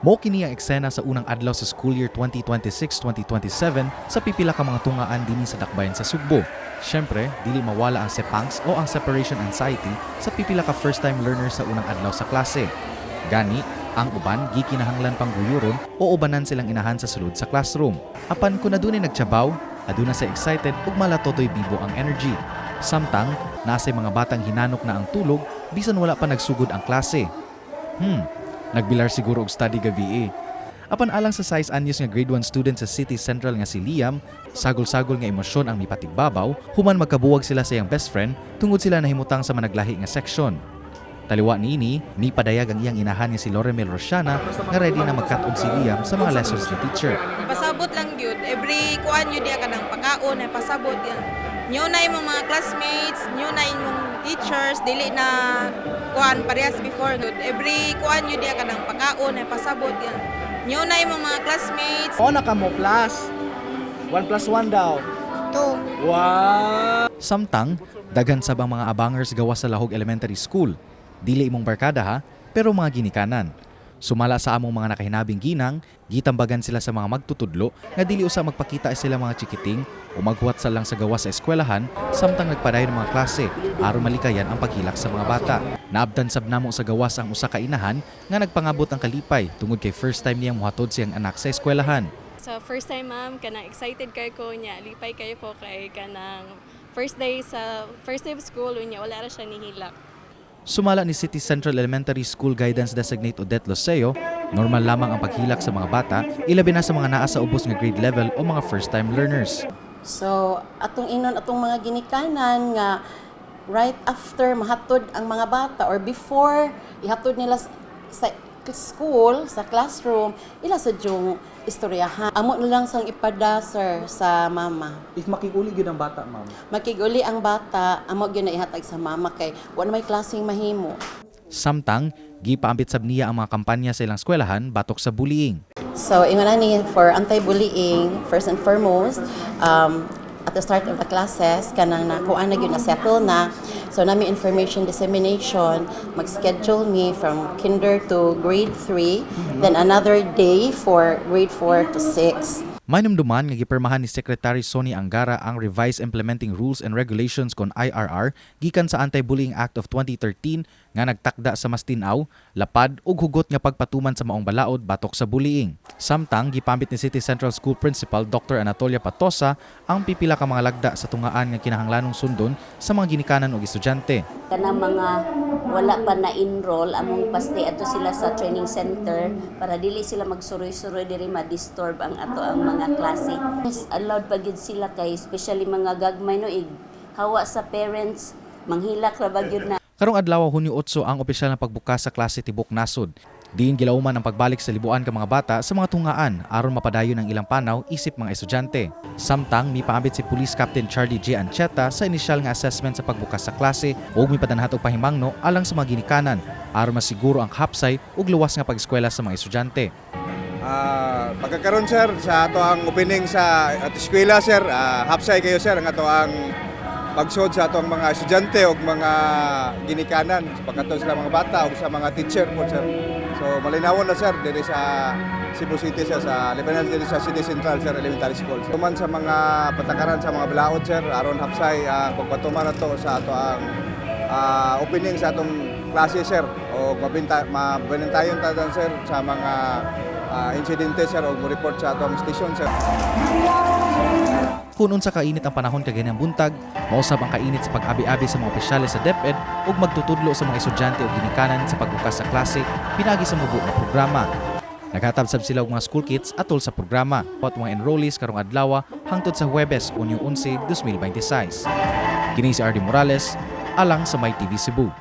Mao kini ang eksena sa unang adlaw sa school year 2026-2027 sa pipila ka mga tungaan dinhi sa Dakbayan sa Sugbo. Syempre, dili mawala ang sepanx o ang separation anxiety sa pipila ka first-time learner sa unang adlaw sa klase. Gani, ang uban gikinahanglan pang guyuron o ubanan silang inahan sa sulod sa classroom. Apan kung adunay nagtsabaw, aduna say excited ug malatotoy bibo ang energy. Samtang, naa say mga batang hinanok na ang tulog bisan wala pa nagsugod ang klase. Nagbilar siguro og study gabi eh. Apan alang sa 6 anyos nga grade 1 student sa City Central nga si Liam, sagol-sagol nga emosyon ang mipatigbabaw human magkabuwag sila sa iyang best friend tungod sila nahimutang sa managlahi nga section. Taliwa niini, mipadayag ang iyang inahan nga si Loremel Rosiana nga ready na magkat-on si Liam sa mga lessons ni teacher. Pasabot lang gyud every kuan yun diya, kanang pagkaon ay pasabot yan. New na imong mga classmates, new na imong teachers, dili na kuan parehas before gyud. Every kuan yun diya, kanang pagkaon ay pasabot yan. New na imong mga classmates. O na ka mo plus. 1 plus 1 daw. Two. Wow! Samtang, daghan sab ang mga abangers gawas sa Lahog Elementary School. Dili imong barkada ha, pero mga ginikanan. Sumala sa among mga nakahinabing ginang, gitambagan sila sa mga magtutudlo nga dili usa magpakita sila mga chikiting o maghuwat sa lang sa gawas sa eskwelahan samtang nagpadayon ng mga klase aron malikayan ang paghilak sa mga bata. Naabtan sab namo sa gawas ang usa ka inahan nga nagpangabot ang kalipay tungod kay first time niyang mohatod siyang anak sa eskwelahan. So first time, ma'am, kanang excited kayo ko niya, lipay kayo ko kay kanang first day sa first day of school unya wala ra siya nihilak. Sumala ni City Central Elementary School Guidance Designate Odette Loseo, normal lamang ang paghilak sa mga bata, ilabi na sa mga naa sa ubos nga grade level o mga first-time learners. So, atong ingnon atong mga ginikanan nga right after mahatod ang mga bata or before ihatod nila sa school, sa classroom, ila sad yung istoryahan. Amo na lang sang ipada, sir, sa mama. If makiguli gyud ang bata, ma'am. Makiguli ang bata, amo gyud na ihatag sa mama kay wala may klaseng mahimo. Samtang, gipaambit sab niya ang mga kampanya sa ilang eskwelahan batok sa bullying. So, ingon ani for anti-bullying, first and foremost, at the start of the classes, kanang nakuha na gyud na settle na. So, naa mi information dissemination, mag-schedule me from kinder to grade 3, then another day for grade 4 to 6. Mainumduman nga gipirmahan ni Secretary Sonny Angara ang Revised Implementing Rules and Regulations kon IRR gikan sa Anti-Bullying Act of 2013 nga nagtakda sa mas tin-aw, lapad ug hugot nga pagpatuman sa maong balaod batok sa bullying. Samtang gipambit ni City Central School Principal Dr. Anatolia Patosa ang pipila ka mga lagda sa tungaan nga kinahanglanong sundon sa mga ginikanan ug estudyante. Kanang mga wala pa na-enroll, among pastay ato sila sa training center para dili sila magsuroy-suroy diri, ma-disturb ang ato ang mga klase. Yes, allowed pa gyud sila kay especially mga gagmay, no, ig hawa sa parents, manghilak ra ba gyud na. Karong adlaw, Hunyo 8, ang opisyal na pagbukas sa klase tibok nasod. Diin gilauman ang pagbalik sa libuan ka mga bata sa mga tungaan aron mapadayon ang ilang panaw isip mga estudyante. Samtang mipaambit si Police Captain Charlie J. Ancheta sa inisyal nga assessment sa pagbukas sa klase ug mipadanhat og pahimangno alang sa mga ginikanan aron masiguro ang hapsay ug luwas nga pag-eskwela sa mga estudyante. Pagkakaroon, sir, sa ato ang opening sa ato eskwela, sir, hapsay kayo, sir, ang ato ang pagsod sa atong mga estudyante ug mga ginikanan pagkaton sila mga bata ug sa mga teacher po, sir. So malinawon na, sir, diri sa Cebu City, sir, sa Lebanon, diri sa City Central, sir, Elementary School. Tuman sa mga patakaran sa mga balaod, sir, aron hapsay ang pagpatuman nato sa ato ang opening sa atong klase, sir, o mabinta mabintayon ta dan, sir, sa mga insidente, sir, o mo report sa atong station, sir. Kung unsa kainit ang panahon kaganinang buntag, mausab ang kainit sa pag-abi-abi sa mga opisyales sa DepEd ug magtutudlo sa mga estudyante ug ginikanan sa pagbukas sa klase pinaagi sa mubo nga programa. Naghatag sab sila og mga school kits atol sa programa at mga enrollees karong adlaw hangtod sa Huwebes, Hunyo 11, 2026. Kini si RD Morales alang sa My TV Cebu.